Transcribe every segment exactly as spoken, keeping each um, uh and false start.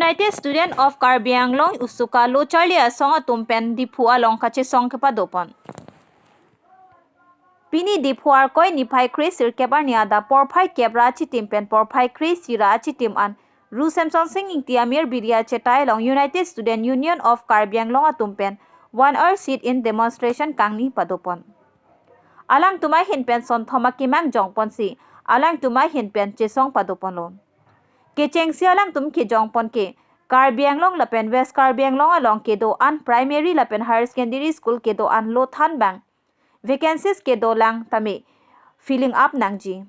United Student of Karbi Anglong USUKA lo charli asong atum pen Diphu along kachesong kepadopon. Pini Diphu Arkoi niphai kre sirkep arni adap porphai kep ra achitim pen porphai kre isi ra achitim an Ru Semson Sing Ingti Amir Biri achetai along United Student Union of Karbi Anglong atum pen one hour sit-in demonstration kangni padopon. Alangtum ahin pen sonthom akemang jongponsi alangtum ahin pen chesong padoponlo. Kechengsi alangtum kejongpon ke Karbi Anglong lapen West Karbi Anglong along kedo-an primary lapen higher secondary school kedo-an lo thanbang vacancies kedolang tame filling up nangji.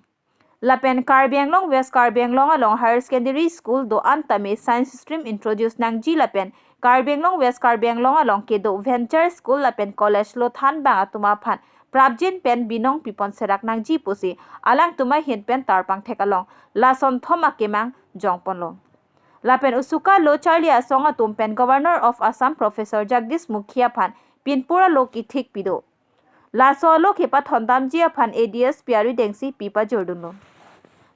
Lapen Karbi Anglong West Karbi Anglong along higher secondary school do-an tame science stream introduce nangji lapen Karbi Anglong West Karbi Anglong along kedo venture school lapen college lo thanbang atum aphan prapjin pen binong pipon serak nangji pusi alangtum ahin pen tarpang thek along la sonthom akemang jongponlo. Lapen USUKA lo charli asong atum pen Governor of Assam Professor Jagdish Mukhi aphan pinpura lo kethik pido. Laso lo kepathondamji aphan ADSP arideng si pi pajordunlo.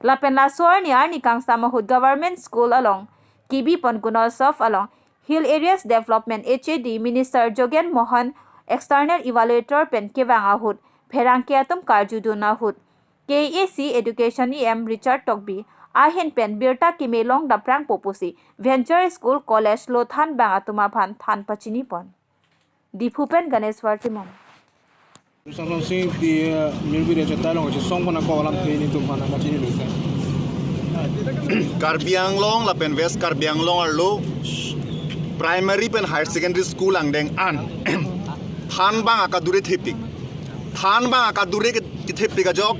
Lapen laso arni arni kangsam ahut Government School along kebipon Gunotsav along Hill Areas Development HAD Minister Jogen Mohan external evaluator pen kevang ahut pherangke atum karjudun ahut KAAC Education EM Richard Tokbi ahin pen birta keme long daprangpo pusi venture school college lo thanbang atum aphan than pachinipon. Diphu pen Ganesh War Timung. Samsung Sing Ingti, eh, Amir Biri achetai along kachesong pon ako alam the nelitum aphan pachinilo. Karbi Anglong lapen West Karbi Anglong arlo primary pen higher secondary school angdeng an thanbang akadure thepik. Thanbang akadure ke-, kethepik ajok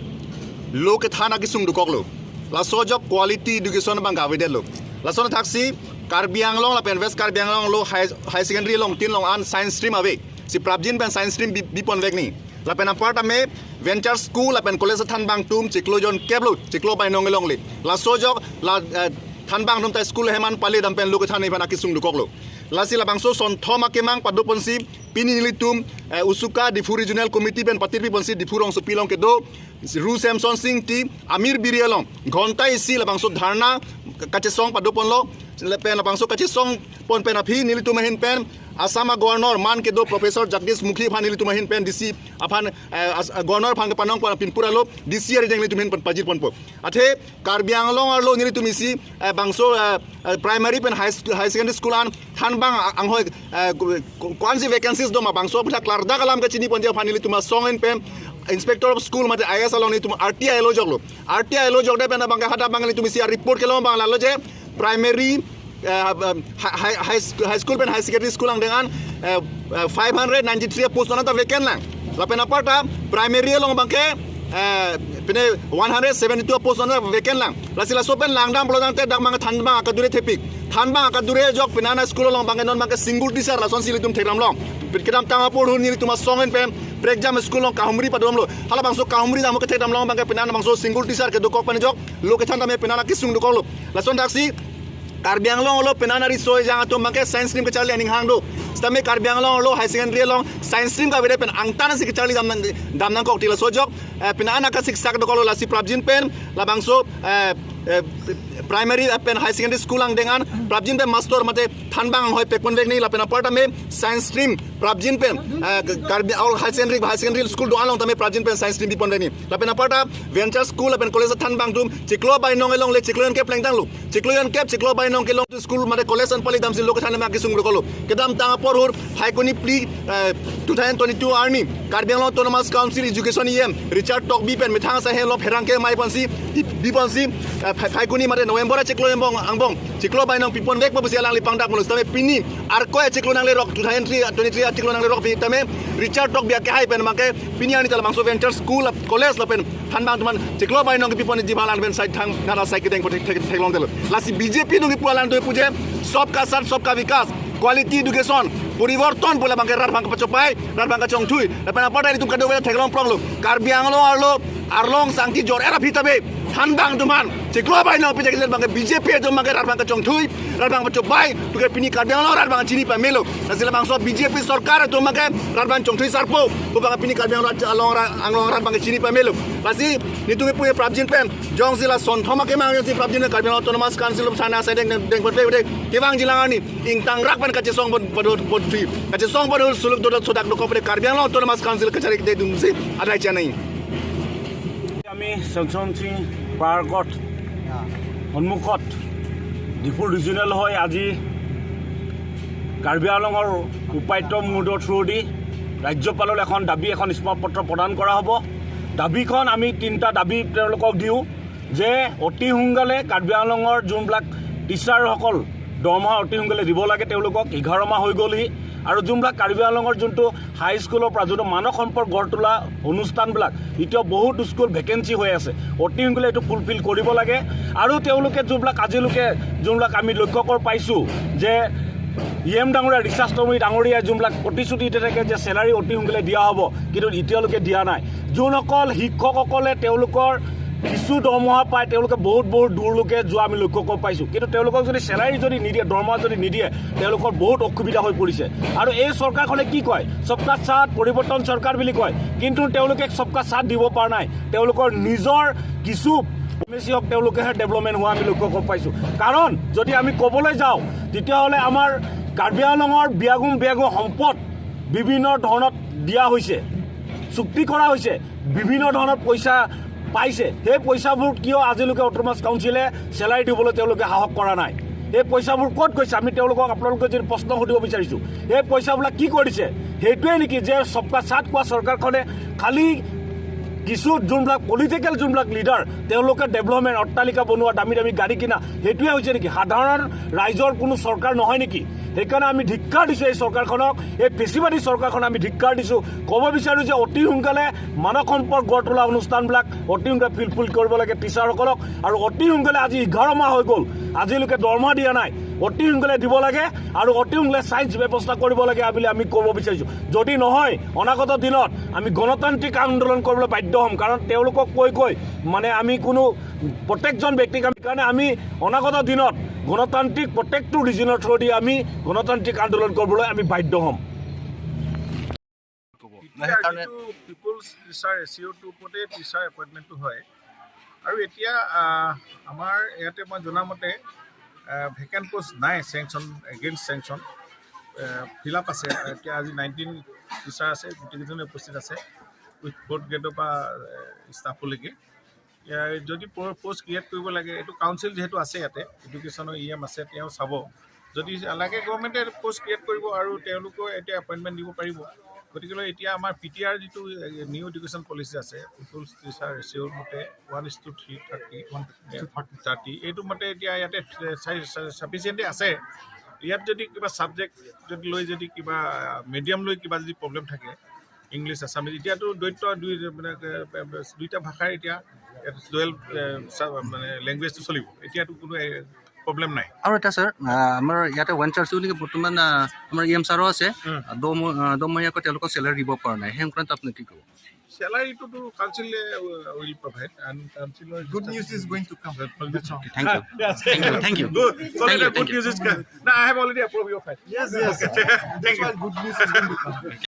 lo kethan akesung dokoklo. Laso ajok quality education abang kavedetlo. Lason athaksi Karbi Anglong lapen West Karbi Anglong lo high, higher secondary along tin along an science stream ave. Si prapjin pen science stream bi-, biponvekji. Lapen apar tame venture school lapen college thanbang atum chiklo jonkep lo, chiklo bainong kelongle. Laso ajok la, eh, thanbang atum ta school hem an pale dam pen lo kethan aphan akesung dokoklo. Lasi labangso sonthom akemang padoponsi pini nelitum, eh, USUKA Diphu Regional Committee pen patirpiponsi Diphu rongsopi along kedo Ru Semson Sing Ingti Amir Biri along ghonta isi labangso dharna kachesong padoponlo. Lapen labangso kachesong pon pen aphi nelitum ahin pen Assam a-Governor man kedo Professor Jagdish Mukhi aphan nelitum ahin pen DC aphan, eh, as-, eh, Governor aphan kepanong pon pinpura lo, DC arideng nelitum ahin pen pajirponpo. Athe Karbi Anglong arlo nelitum isi, eh, bangso, eh, eh, primary pen high school, higher secondary school an thanbang a-, anghoi, eh, ko-, ko-, ko-ansi vacancies doma bangso aphuthak klardak alam kachiniponji aphan nelitum asong ahin pen Inspector of School mate IAS along nelitum RTI lo joklo. RTI lo jokdet pen abang ke hadak abang nelitum isi a-report kelong abang lalo je primary, eh, um, hi-, hi-, high sc-, high school pen higher secondary school angdeng an, eh, eh, five hundred ninety-three post nonta vacant lang. Lapen apar ta primary along abang ke, eh, pine one hundred seventy-two post nonta vacant lang. Lasi laso pen langdam pulo tangte dak abang thanbang akadure thepik. Thanbang akadure ajok pine ana school along abang ke non abang ke single teacher lasonsi nelitum thekdamlong. Kedamtang apor ahut nelitum asong ahin pen prekjam school along kahumri padomlo. Halabangso kahumri dam kethekdamlong abang ke pine ana bangso single teacher kedokok pen ajok lo kethan tame pine ana akesung dokoklo. Lason athaksi Karbi Anglong arlo pine ana riso ejang atum abang ke science stream kacharli aning hang do. Sitame Karbi Anglong arlo higher secondary along science stream kavedet pen angtan si kacharli dam nang, dam nangkok ti laso ajok, eh, pine ana kasiksak dokoklo. Lasi prapjin pen labangso, eh, eh, primary, eh, pen higher secondary school angdeng an prapjin pen master mate thanbang anghoi pekponvekji lapen apar tame science stream prapjin pen, eh, Karbi Anglong higher secondary, higher secondary school do-an along tame prapjin pen science stream biponvekji. Lapen apar ta venture school lapen college thanbang atum chiklo bainong kelongle, chiklo jonkep plengtanglo. Chiklo jonkep, chiklo bainong kelong school mate college an pale damsi lo kethan tame akesung dokoklo. Kedamtang apor ahut Phaikuni phli, eh, two thousand twenty-two arni Karbi Anglong Autonomous Council Education EM Richard Tokbi pen methang asai henlo pherangke maiponsi, i-, biponsi, eh, Phai-, Phaikuni mate November achiklo angbong, angbong chiklo bainong piponvekpo pusi alangli pangdak mulo. Sitame pini Arkoi achiklo nanglerok, two thousand three, twenty-three achiklo nanglerok pi tame Richard Tokbi akehai pen abang ke pini arni ta labangso venture school, college lapen thanbang atum an chiklo bainong kepiponji abang alang pen sai thang nara sai kedeng po thek, thek, theklongdetlo. Lasi BJP nung kipu alang do pu je sabka saath sabka vikas, quality education, poriborton pu labang ke rat abang kapachopai, rat abang kachongthui. Lapen apar ta nelitum kadokave theklongpronglo. Karbi Anglong arlo, arlong sangti jor-er aphi tame Thanbang atum aphan chiklo bai nangpijak isi abang ke B J P atum abang ke rat abang kechongthui, rat abang kechobei, tu ke pini Karbi Anglong rat abang chini pamelo. Lasi labangso B J P sorkar atum abang ke rat abang chongthui sarpo, tu abang pini Karbi Anglong rat, Anglong rat, Anglong rat abang chini pamelo. Lasi netum kepu prapjin pen, jongsi lason thom akemang jongsi prapjin Karbi Anglong Autonomous Council of China sa deng deng deng bote bote kevang jilang arni ingtang rak pen kachesong pon pon pon pon kachesong pon suluk dodot sodak dokok pen Karbi Anglong Autonomous Council kachari kededun si adai chanai. আমি চেংচন সিং পাৰ্কত সন্মুখত ডিফু ৰিজনেল হৈ আজি কাৰ্বি আংলঙৰ উপায়ুক্ত মহোদয়ৰ থ্ৰুদি ৰাজ্যপাললৈ এখন দাবী, এখন স্মাৰকপত্ৰ প্ৰদান কৰা হ'ব। দাবীখন আমি তিনিটা দাবী তেওঁলোকক দিওঁ যে অতি সোনকালে কাৰ্বি আংলঙৰ যোনবিলাক টিচাৰসকল দৰমহা অতি সোনকালে দিব লাগে তেওঁলোকক, এঘাৰ মাহ হৈ গ'লহি। আৰু যোনবিলাক কাৰ্বি আংলঙৰ যোনটো হাইস্কুলৰ পৰা যোনটো মানৱ সম্পদ গঢ় তোলা অনুষ্ঠানবিলাক, এতিয়াও বহুত স্কুল ভেকেঞ্চি হৈ আছে, অতি সোনকালে এইটো ফুলফিল কৰিব লাগে। আৰু তেওঁলোকে যোনবিলাক আজিলৈকে যোনবিলাক আমি লক্ষ্য কৰি পাইছোঁ যে ই এম ডাঙৰীয়া, ৰিচাৰ্চ তৰমী ডাঙৰীয়াই যোনবিলাক প্ৰতিশ্ৰুতি দি থাকে যে চেলাৰী অতি সোনকালে দিয়া হ'ব, কিন্তু এতিয়ালৈকে দিয়া নাই। যোনসকল শিক্ষকসকলে তেওঁলোকৰ কিছু দৰমহা পায়, তেওঁলোকে বহুত বহুত দূৰলৈকে যোৱা আমি লক্ষ্য কৰি পাইছোঁ। কিন্তু তেওঁলোকক যদি চেলাৰী যদি নিদিয়ে, দৰমহা যদি নিদিয়ে, তেওঁলোকৰ বহুত অসুবিধা হৈ পৰিছে। আৰু এই চৰকাৰখনে কি কয়, সবকা সাথ পৰিৱৰ্তন চৰকাৰ বুলি কয়, কিন্তু তেওঁলোকে সবকা সাথ দিব পৰা নাই। তেওঁলোকৰ নিজৰ কিছু এম এ চি হওক, তেওঁলোকেহে ডেভেলপমেণ্ট হোৱা আমি লক্ষ্য কৰি পাইছোঁ। কাৰণ যদি আমি ক'বলৈ যাওঁ, তেতিয়াহ'লে আমাৰ কাৰ্বি আংলঙৰ বিয়াগোম বিয়াগোম সম্পদ বিভিন্ন ধৰণত দিয়া হৈছে, চুক্তি কৰা হৈছে, বিভিন্ন ধৰণৰ পইচা পাইছে। সেই পইচাবোৰ কিয় আজিলৈকে অট'নমাছ কাউন্সিলে চেলাৰী দিবলৈ তেওঁলোকে সাহস কৰা নাই? সেই পইচাবোৰ ক'ত গৈছে? আমি তেওঁলোকক, আপোনালোকে যদি প্ৰশ্ন সুধিব বিচাৰিছোঁ, সেই পইচাবিলাক কি কৰিছে? সেইটোৱে নেকি যে সবকা সাথ কোৱা চৰকাৰখনে খালী কিছু যোনবিলাক পলিটিকেল যোনবিলাক লিডাৰ, তেওঁলোকে ডেভেলপমেণ্ট, অট্টালিকা বনোৱা, দামী দামী গাড়ী কিনা, সেইটোৱে হৈছে নেকি? সাধাৰণ ৰাইজৰ কোনো চৰকাৰ নহয় নেকি? সেইকাৰণে আমি ধিক্কাৰ দিছোঁ এই চৰকাৰখনক, এই ফেচিবাদী চৰকাৰখনক আমি ধিক্কাৰ দিছোঁ। ক'ব বিচাৰোঁ যে অতি সোনকালে মানৱ সম্পদ গঢ় তোলা অনুষ্ঠানবিলাক অতি সোনকালে ফুলফিল কৰিব লাগে টিচাৰসকলক। আৰু অতি সোনকালে, আজি এঘাৰ মাহ হৈ গ'ল, আজিলৈকে দৰমহা দিয়া নাই। অতি সোনকালে দিব লাগে আৰু অতি সোনকালে চাইন্স ব্যৱস্থা কৰিব লাগে বুলি আমি ক'ব বিচাৰিছোঁ। যদি নহয়, অনাগত দিনত আমি গণতান্ত্ৰিক আন্দোলন কৰিবলৈ বাধ্য হ'ম। কাৰণ তেওঁলোকক কৈ কৈ মানে আমি কোনো প্ৰত্যেকজন ব্যক্তিক আমি, কাৰণে আমি অনাগত দিনত গণতান্ত্ৰিক প্ৰত্যেকটো ৰিজনৰ থ্ৰুদি আমি গণতান্ত্ৰিক আন্দোলন কৰিবলৈ আমি বাধ্য হ'ম। এতিয়া সেইকাৰণে যিটো পিপলছ টিচাৰ ৰেচিঅ'টোৰ ওপৰতে টিচাৰ এপইণ্টমেণ্টটো হয়। আৰু এতিয়া, আহ, আমাৰ ইয়াতে মই জনামতে, আহ, ভেকেণ্ট পোষ্ট নাই, চেংচন, এগেইনষ্ট চেংচন, আহ, ফিল আপ আছে। এতিয়া আজি নাইনটিন টিচাৰ আছে, গোটেইকেইজনে উপস্থিত আছে, উইথ ফ'ৰ্থ গ্ৰেডৰ পৰা, আহ, ষ্টাফলৈকে। এ, যদি প-, পোষ্ট ক্ৰিয়েট কৰিব লাগে, এইটো কাউন্সিল যিহেতু আছে ইয়াতে, এডুকেশ্যনৰ ই এম আছে, তেওঁ চাব। যদি লাগে, গভৰ্ণমেণ্টে পোষ্ট ক্ৰিয়েট কৰিব আৰু তেওঁলোকেও এতিয়া এপইণ্টমেণ্ট দিব পাৰিব। গতিকে এতিয়া আমাৰ পি টি আৰ যিটো, এ, নিউ এডুকেশ্যন পলিচি আছে, পিপলছ টিচাৰ ৰেচিঅ'ৰ মতে one is to three thirty, thirty, এইটো মতে এতিয়া ইয়াতে, এ, চাই-, চাই-, ছাফিচিয়েণ্টে আছে। ইয়াত যদি কিবা ছাবজেক্ট যদি লৈ যদি কিবা মিডিয়াম লৈ কিবা যদি প্ৰব্লেম থাকে, ইংলিছ, আছামিজ, এতিয়াতো দ্বৈত দুই, মানে, এ, এ, দুইটা ভাষাৰ এতিয়া ইয়াত ডুৱেল, এ, চা-, মানে, লেংগুৱেজটো চলিব, এতিয়াতো কোনো, এ, প্ৰব্লেম নাই। আৰু এটা ছাৰ, আহ, আমাৰ ইয়াতে ওৱান চাৰ্জো নেকি বৰ্তমান, আহ, আমাৰ ই এম ছাৰো আছে, উম। আহ, দহ ম-, আহ, দহ মাহীয়াকৈ তেওঁলোকক চেলাৰী দিব পৰা নাই, সেই সংক্ৰান্তত আপুনি কি ক'ব? চেলাৰীটোতো কাউন্সিলে, এ, উইল প্ৰভাইড, এণ্ড কাউন্সিলৰ good news is going to come. That's all। Thank you। Yes। Thank you, thank you। Good। So thank you, that good thank you। News is come। No, I have already approved your file। Yes, yes। Okay। That's why good news is going to come।